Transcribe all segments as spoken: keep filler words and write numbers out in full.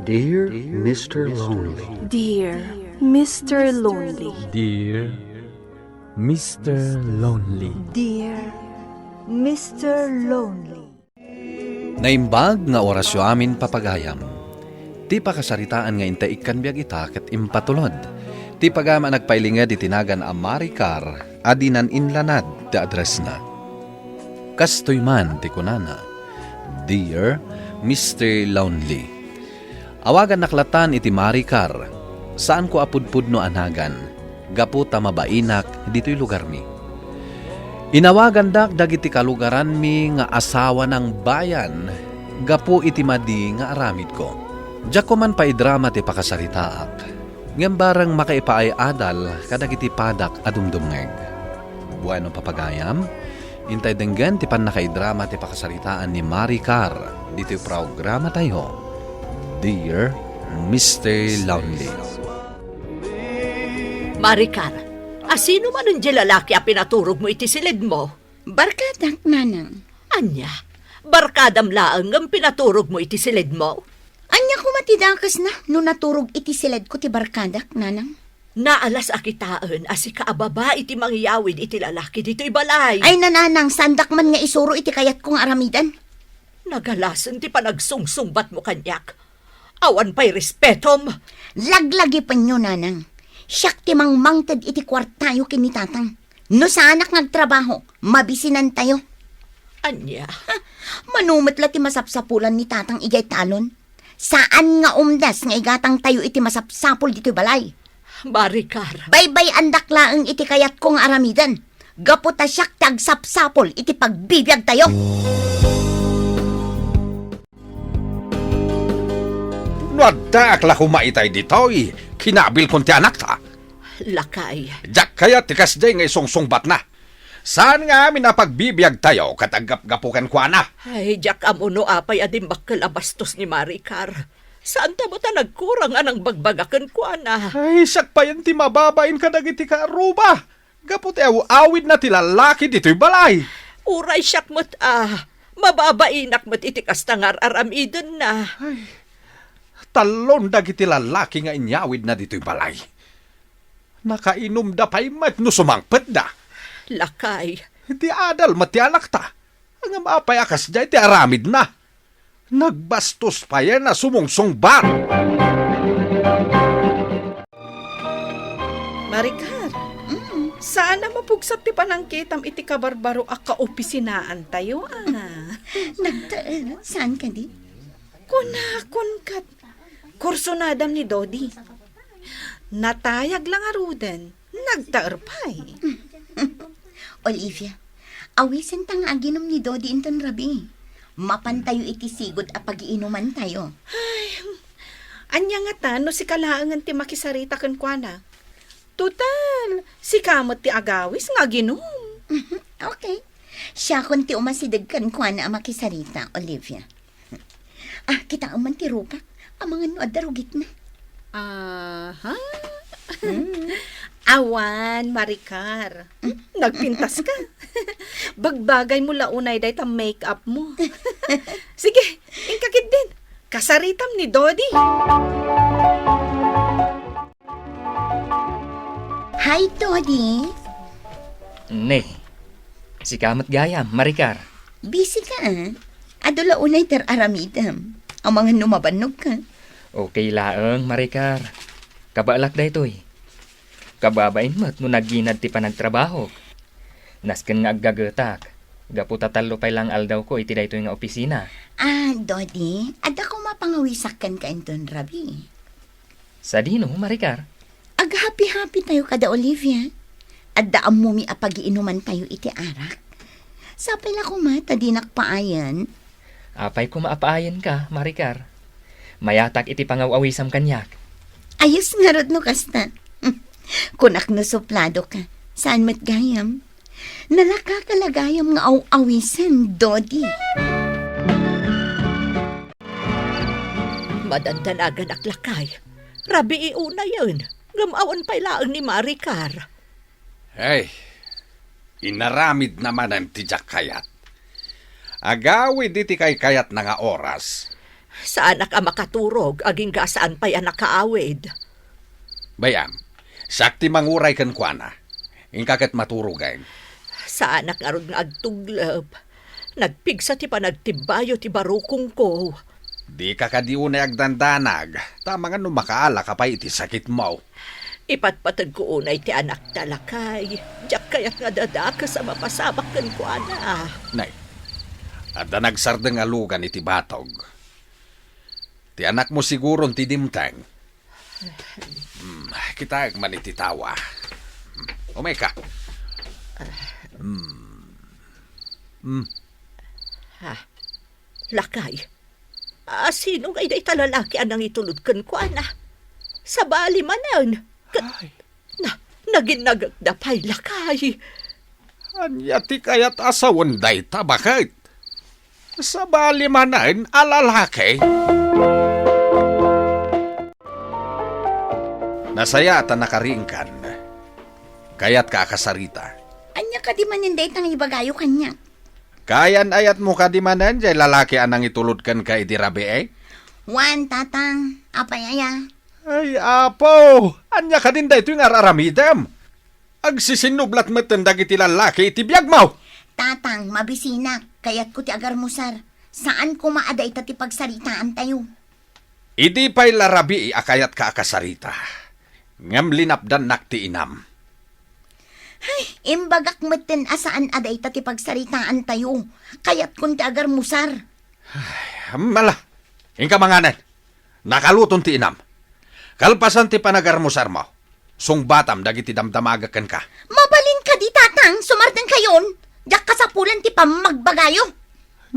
Dear Mister Lonely. Dear Mister Lonely. Dear Mister Lonely. Dear Mister Lonely. Naimbag nga orasyo amin, papagayam. Ti pakasaritaan nga intay ikkan biag ita ket impatulod. Ti pagayam a nagpailinged iti nagan a Maricar a dinan inlanad ti addressna. Kastoy man ti kunana, Dear Mister Lonely. Awagannak latan iti Maricar. Saanko a pudpudno a nagan, gapu ta mabainak ditoy lugarmi. Inawagandak dagiti kalugaranmi nga asawa nang bayan gapu iti madi nga aramidko. Diakko man paidrama ti pakasaritaak, ngem bareng makaipaay-adal kadagiti padak a dumdumngeg. Bueno, papagayam, intay denggen ti pannakaidrama ti pakasaritaan ni Maricar ditoy programatayo, Dear Mister Lonely. Maricar, asino manen diay lalaki a pinaturogmo iti siledmo? Barkadak, nanang. Ania? Barkadam laeng ngem pinaturogmo iti siledmo? Ania koma ti dakesna no naturog iti siledko ti barkadak, nanang? Naalas a kitaen a sika a babai ti mangiyawid iti lalaki ditoy balay. Ay, nanang, saandak man nga isuro iti kayatko nga aramiden. Nagalasen ti panagsungsungbatmo kaniak. Awan pay respetom. Laglagipenyo, nanang. Siak ti mangmangted iti kuartayo ken ni tatang. No saanak nga agtrabaho, mabisinantayo. Ania? Ha, mano met la ti masapsapulan ni tatang idiay talon. Saan nga umdas nga igatangtayo iti masapsapul ditoy balay. Maricar. Baybay-andak laeng iti kayatko nga aramiden. Gapu ta siak ti agsapsapul iti pagbibiagtayo. No addaak la koma itay ditoy, kinabilkon ti anakta. Lakay. Diak kayat ti kasdiay nga isungsungbatna. Saan nga amin a pagbibiagtayo ket aggapgapu kenkuana? Ay, diak ammo no apay a dimbakkel a bastos ni Maricar. Saanta met a nagkurang a nangbagbaga kenkuana. Ay, siak payen ti mababain kadagiti kaarruba. Gapu ti aw-awidna ti lalaki ditoy balay. Uray siak met a, mababainak met iti kasta nga ar-aramidenna. Ay, tallon dagiti lalaki nga inyawidna ditoy balay. Nakainumda pay met no sumangpetda. Lakay. Ti adal met ti anakta. Ngem apay a kasdiay ti aramidna? Nagbastos payen a sumungsungbat. Maricar, mm, saan a mapugsat ti panangkitam iti kabarbaro a kaopisinaantayo, a? Nagtaer, saan kadi? Kunakon ket, kursunadam ni Dodi. Natayag la ngaruden, nagtaer pay. Olivia, awisenta nga aginum ni Dodi inton rabii. Mapantayo iti sigud a pagiinumantayo. Ay, ania ngata no sika laengen ti makisarita kenkuana? Total, sika met ti agawis nga aginum. Okay. Siakon ti umasideg kenkuana a makisarita, Olivia. Ah, kitaem man ti rupak. Amangan no adda rugitna. Aha. Hmm. Awan, Maricar. Hmm? Nagpintas ka. Bagbagaymo la unay dayta make-up mo. Sige, inka ketdin. Kasaritam ni Dodi. Hi, Dodi. Ne, sika met gayam, Maricar. Busy ka, ah? Adu la unay ti ar-aramidem. Amangan no mabannog ka. Okay laeng, Maricar. Kabaelak daytoy. Kababain met no naginad ti panagtrabahok. Nasken nga aggagetak, gapu ta tallo pay la nga aldawko iti daytoy nga opisina. Ah, Dodi, adda koma pangawisak kenka inton rabii. Sadino, Maricar? Aghapi-hapitayo kada Olivia. Adda ammomi a pagiinumantayo iti arak. Sapay la koma ta dinak paayen. Apay koma a paayenka, Maricar? Mayatak iti pangaw-awisam kaniak. Ayos ngarud no kasta. Kunak no suplado ka. Saan met gayam? Nalaka ka la gayam nga aw-awisen, Dodi. Madandanaganak lakay. Rabii unayen, ngem awan pay laeng ni Maricar. Ay, inaramidna manen ti diak kayat. Agawid iti kaykayatna nga oras. Saanak a makaturog, agingga saan pay a nakaawid. Bay-am, siak ti manguray kenkuana. Inka ket maturogen. Saanak ngarud nga agtuglep. Nagpigsa ti panagtibbayo ti barukongko. Dika kadi unay agdandanag, ta amangan no makaalaka pay iti sakitmo. Ipatpateg ko unay ti anakta, lakay. Diak kayat nga dadakes a mapasamak kenkuana. Nay, adda nagsardeng a lugan iti batog. Ti anakmo siguron ti dimteng. Hmm, kitaek man iti tawa. Hmm, umay ka. Hmm. Hmm. Ha? Lakay, a, sino ngay dayta lalaki a nangitulod kenkuana? Sabali manen. Ket Ay. Na, naginnagekda pay, lakay. Ania ti kayat a sawen dayta, baket? Sabali manen a lalaki? Nasayaat a nakariingkan. Kayatka a kasarita? Ania kadi manen dayta nga ibagayo kaniak? Kayan-ayatmo kadi manen jay lalaki a nangitulod kenka idi rabii? Wen, Tatang. Apay aya? Ay, Apo! Ania kadin daytoy nga ar-aramidem? Agsisinnublat metten dagiti lallaki iti biagmo! Tatang, mabisinak. Kayatko ti agarmusar. Saan koma a dayta ti pagsaritaantayo. Idi pay la rabii a kayatka a kasarita, ngem linapdannak ti inam. Ay, imbagak metten a saan a dayta ti pagsaritaantayo. Kayatkon ti agarmusar. Ay, mala. Inka manganen. Nakaluton ti inam. Kalpasan ti panagarmusarmo, sungbatam dagiti damdamagek kenka. Mabalin kadi, Tatang, sumardengkayon? Diak kasapulan ti pammagbagayo.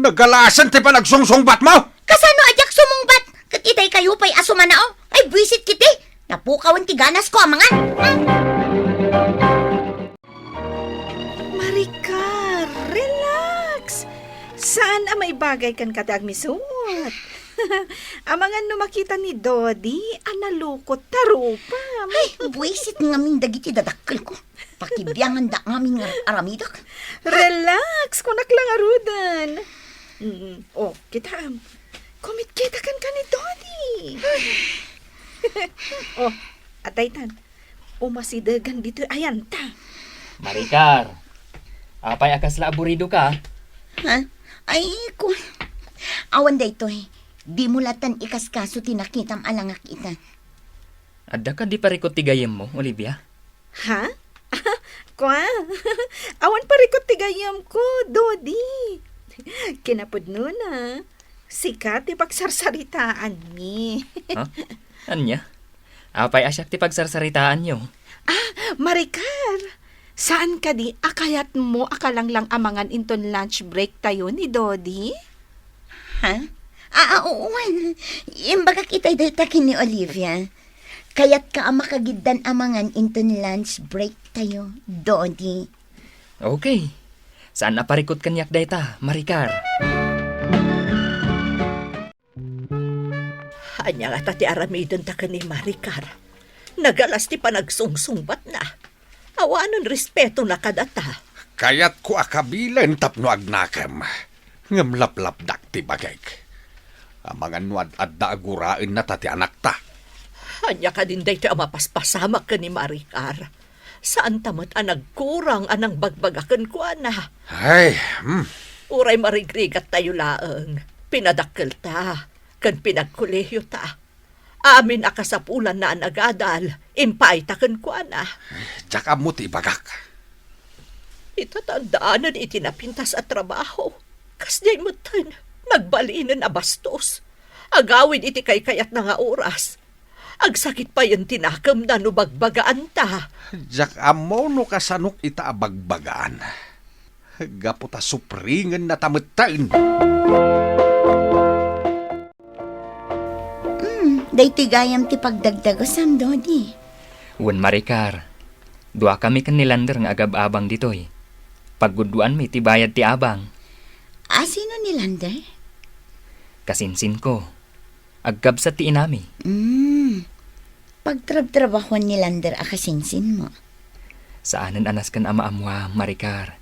Nagalasen ti panagsungsungbatmo! Kasano a diak sumungbat? Ket itay kayo pay a sumanao? Ay, buisit kiti! Napukawen ti ganasko a mangan. Hmm? Maricar, relax! Saan a maibagay kenka ti agmisut? Amangan no makita ni Dodi a nalukot ta rupam. Ay, buisit ngamin dagiti dadakkelko. Pakibianganda ngamin nga aramidek. Relax, kunak la ngaruden. Mm, oh, kitaem. Kumitkita kenka ni Dodi. Oh, adda itan. Umasidegan ditoy ayanta. Maricar, apay a kasla aburidoka? Ha? Ay, ku-, awan daytoy. Dimo latta ikaskaso ti nakitam a langak ita. Adda kadi parikut ti gayyemmo, Olivia? Ha? Kua? Awan parikut ti gayyemko, Dodi. Kinapudnona, sika ti pagsarsaritaanmi. Ha? Ania? Apay a siak ti pagsarsaritaanyo? Ah, Maricar, saan kadi a kayatmo a kalanglang a mangan inton lunch break tayo ni Dodi? Ha? Ah, ah, oo, wen. Imbagak itay dayta ken ni Olivia. Kayatka a makagiddan a mangan inton lunch break tayo, Dodi. Okay. Saan a parikut kaniak dayta, Maricar? Ania ngata ti aramidenta ken ni Maricar? Nagalas ti panagsungsungbatna. Awanen respetona kadata. Kayatko a kabilen tapno agnakem. Ngem laplapdak ti bagek. Amangan no ad-adda a guraenna ta ti anakta. Ania kadin daytoy a mapaspasamak ken ni Maricar? Saanta met a nagkurang a nangbagbaga kenkuana. Ay, hmm. Uray marigrigat tayo laeng. Pinadakkelta, ken pinagkolehio ta. Amin a kasapulanna a nagadal, impaayta kenkuana. Diak ammo ti ibagak. Itatandaanen iti napintas a trabaho. Kasdiay metten, nagbalinen a bastos. Agawid iti kaykayatna nga oras. Agsakit payen ti nakemna no bagbagaanta. Diak ammo no kasanok ita a bagbagaan. Gapu ta supringenna ta metten. Hmm, daytoy gayam ti pagdagdagusam, Dodi. Wen, Maricar, duakami ken ni Lander nga agab-abang ditoy. Paggudduanmi ti bayad ti abang. A, sino ni Lander? Kasinsinko. Agkabsat ti inami. Hmm. Pagtrabtrabahuan ni Lander a kasinsinmo. Saanen a nasken a maammoam, Maricar.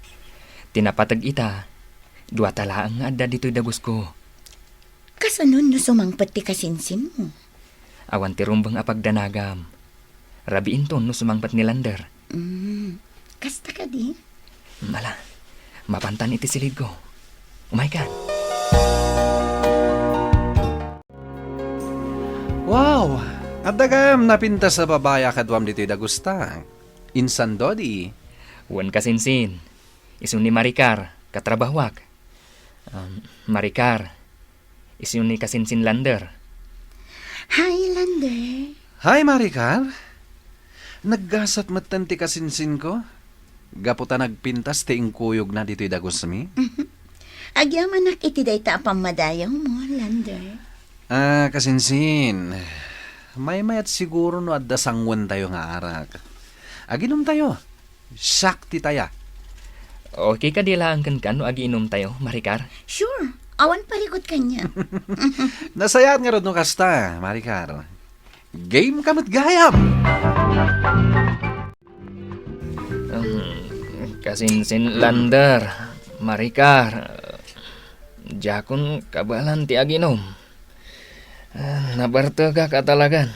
Ti napateg ita, duata laeng nga adda ditoy dagusko. Kasano no sumangpet ti kasinsinmo? Awan ti rumbeng a pagdanagam. Rabiinton no sumangpet ni Lander. Mm, kasta kadi? Mm, ala, mapantan iti silidko. Umaykan. Wow! Adda gayam napintas a babai a kaduam ditoy dagusta. Insan Dodi? Wen, kasinsin. Isu ni Maricar, katrabahuak. Um, Maricar, isu ni kasinsin Lander. Hi, Lander. Hi, Maricar. Naggasat metten ti kasinsinko. Gapu ta nagpintas ti inkuyogna ditoy dagusmi. Agyamanak iti dayta a pammadayawmo, Lander. Ah, kasinsin. Maymayat siguro no adda sanguentayo nga arak. Aginomtayo. Siak ti taya. Okay kadi laeng kenka no agiinomtayo, Maricar? Sure. Awan parigot kaniak. Nasayaat ngarud no kasta, Maricar. Game ka met gayam! Um, kasinsin Lander, Maricar, diakon kabaelan ti aginom. Ah, nabartekak a talagan.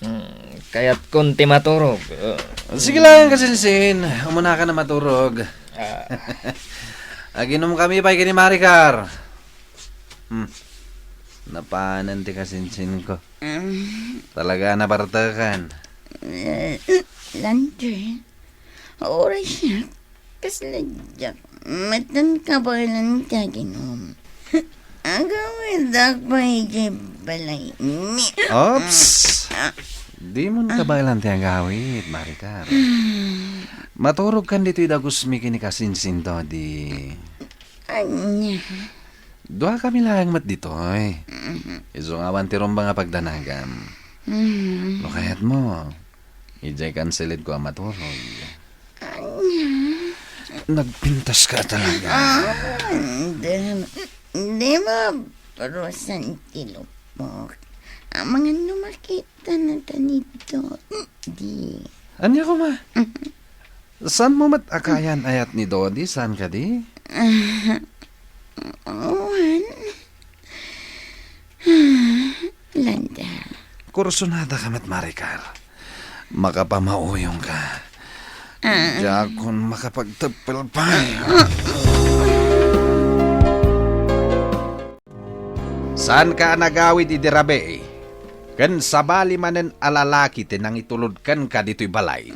Mm, kayatkon ti maturog. Ah. Sige lang, kasinsin. Umunaka a maturog. Ah. Aginomkami pay ken ni Maricar. Hmm. Napanen ti kasinsinko. Mm. Talaga, nabartekan. Eh, Lander, uray siak, kasla diak metten kabaelan ti aginom. Agawidak pay idiay balay. Ops! Ah. Dimon kabaelan ti agawid, Maricar. Maturogkan ditoy dagusmi ken ni kasinsin Dodi. Ania? Duakami laeng met ditoy. Mhm. Isu nga awan ti rumbeng a pagdanagam. Mhm. No kayatmo, idiay kan silidko a maturog. Ania? Nagpintaska talaga. Ah, hindi. Di ba, parusan ti lupok? Amangan no makita na ta ni Dodi. Ania koma? Mhm. Saanmo met a kayan-ayat ni Dodi, saan kadi? Ah, wen. Ah, Lander. Kursunada ka met, Maricar. Makapamauyong ka. Ah. Diakon makapagteppel pay. Saanka a nagawid idi rabii, ken sabali manen a lalaki ti nangitulod kenka ditoy balay.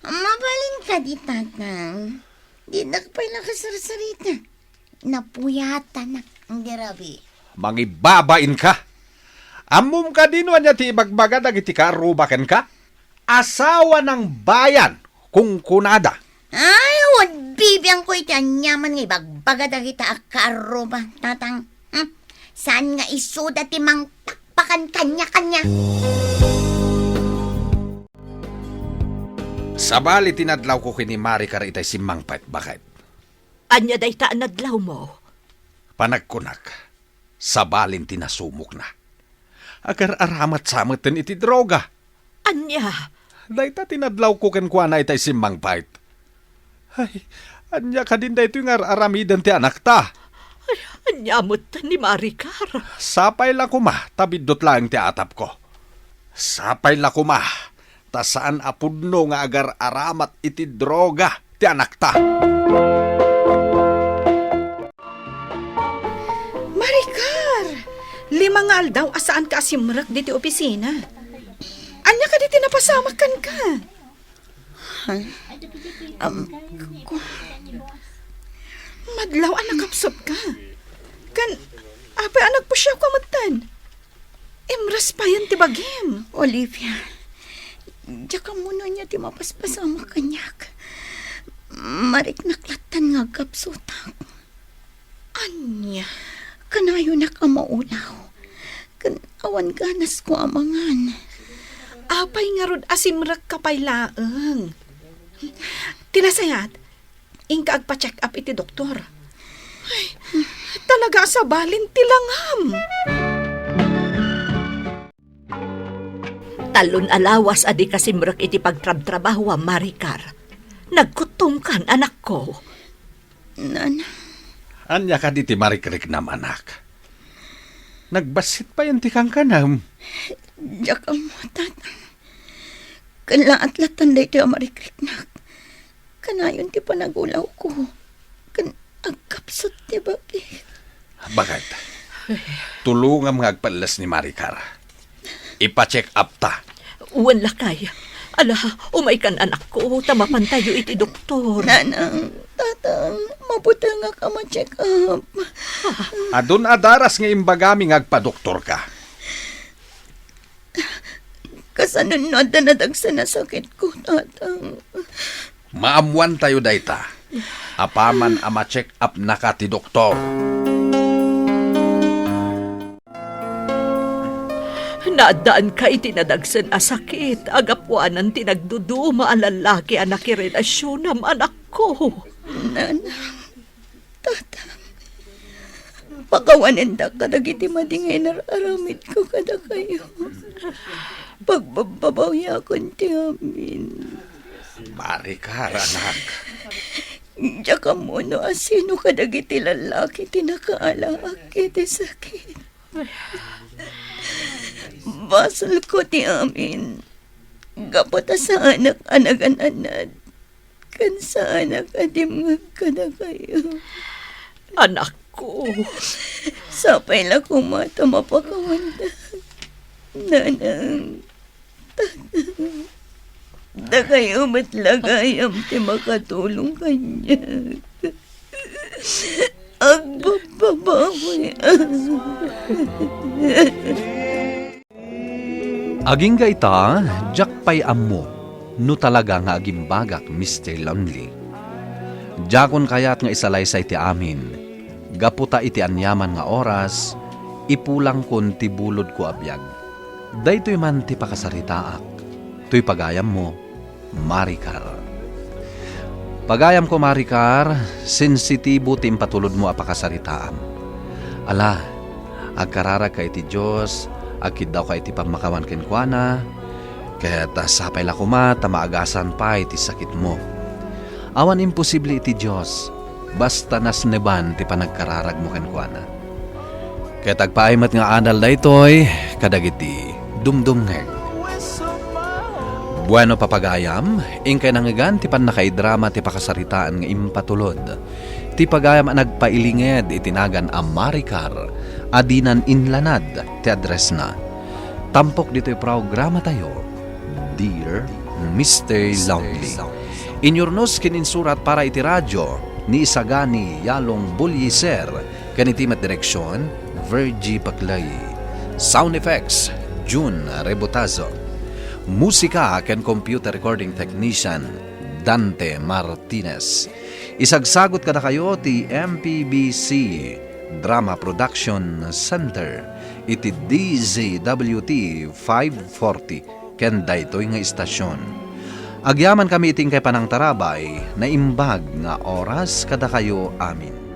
Mabalin kadi, Tatang. Dinak pay la kasarsarita. Napuyatanak idi rabii. Mangibabain ka. Ammom kadi no ania ti ibagbaga dagiti kaarruba kenka? Asawa ng bayan, kunkunada. Ay, awan bibiangko iti aniaman nga ibagbaga dagita a kaarruba, Tatang. Hmm? Saan nga isuda ti mangpakpakan kaniakania? Sabali ti nadlawko ken ni Maricar itay simmangpet, baket. Ania dayta a nadlawmo? Panagkunak, sabalin ti nasumokna. Agar-aramat sa metten iti droga. Ania? Dayta ti nadlawko kenkuana itay simmangpet. Ay, ania kadin daytoy nga ar-aramiden ti anakta? Ay, ania met ni Maricar? Sapay la koma, ta biddut laeng ti atapko. Sapay la koma, ta saan a pudno nga agar-aramat iti droga ti anakta. Maricar! Lima nga aldaw a saanka a simrek diti opisina. Ania kadi ti napasamak kenka? Ay, am, ku- Madlaw a nakapsutka. Ken, apay a nagpusiawka metten? Imraspayen ti bagim. Olivia, diak ammo no ania ti mapaspasamak kaniak. Mariknak lattan nga agkapsutak. Ania? Kanayonak a maulaw. Ken awan ganasko a mangan. Apay ngarud a simrekka pay laeng? Ti nasayaat, inka agpa-check up iti doktor. Ay, talaga a sabalin ti langam. Talon a lawas a dika simrek iti pagtrabtrabahoam, Maricar. Nagkuttomkan, anakko. Nana. Ania kadi ti marikriknam, anak? Nagbassit payen ti kankanam. Diak ammo, Tatang. Ken laat lattan daytoy a marikriknak. Kanayon ti panagulawko. Ken agkapsut ti bagi. Bakit? Tulongam nga agpallas ni Maricar. Ipa-check up ta. Wen, lakay. Ala, umaykan, anakko, ta mapantayo iti doktor. Nanang, Tatang, mabutengak a ma-check up. Adun a daras nga imbagami nga agpadoktorka. Kasano no adda nadagsen a sakitko, Tatang? Maammoantayo dayta. Apaman a ma-check up naka ti doktor. Naaddaanka iti nadagsen a sakit a gapuanan ti nagduduma a lallaki a nakirelasionam, anakko. Nanang, Tatang, pakawanendak kadagiti madi nga inar-aramidko kadakayo. Pagbabbabawiakon ti amin. Maricar, anak. Diak ammo no asino kadagiti lallaki ti nakaalaak iti sakit. Basolko ti amin. Gapu ta saanak a nagan-anad. Ken saanak a dimngeg kadakayo. Anakko. Sapay la koma ta mapakawanda. Nanang, Tatang, dakayo met la gayam ti makatulong kaniak. Agbabbabawi. Agingga ita, diak pay ammo no talaga nga agimbagak, Mister Lonely. Diakon kayat nga isalaysay ti amin, gapu ta iti aniaman nga oras, ipulangkon ti bulodko a biag. Daytoy man ti pakasaritaak, toy pagayammo, Maricar. Pagayamko, Maricar, sensitibo ti impatulodmo a pakasaritaam. Ala, agkararagka iti Dios, agkiddawka iti pammakawan kenkuana, ket sapay la koma ta maagasan pay ti sakitmo. Awan imposible iti Dios, basta nasneban ti panagkararagmo kenkuana. Ket agpaay met nga adal daytoy kadagiti dumdumngeg. Bueno, papagayam, inkay nangngegan ti pannakaidrama ti pakasaritaan nga impatulod. Ti pagayam a nagpailinged iti nagan a Maricar a dinan inlanad ti addressna. Tampok ditoy programatayo, Dear Mister Lonely. Inyurnos ken insurat para iti radio ni Isagani Yalong Bulyiser, ken iti met direksion, Virgie Paclay. Sound effects, June Rebotazo. Musika ken computer recording technician, Dante Martinez. Isagsagot kadakayo ti M P B C Drama Production Center iti D Z W T five forty ken daytoy nga istasyon. Agyamankami iti inkay panangtarabay, naimbag nga oras kadakayo amin.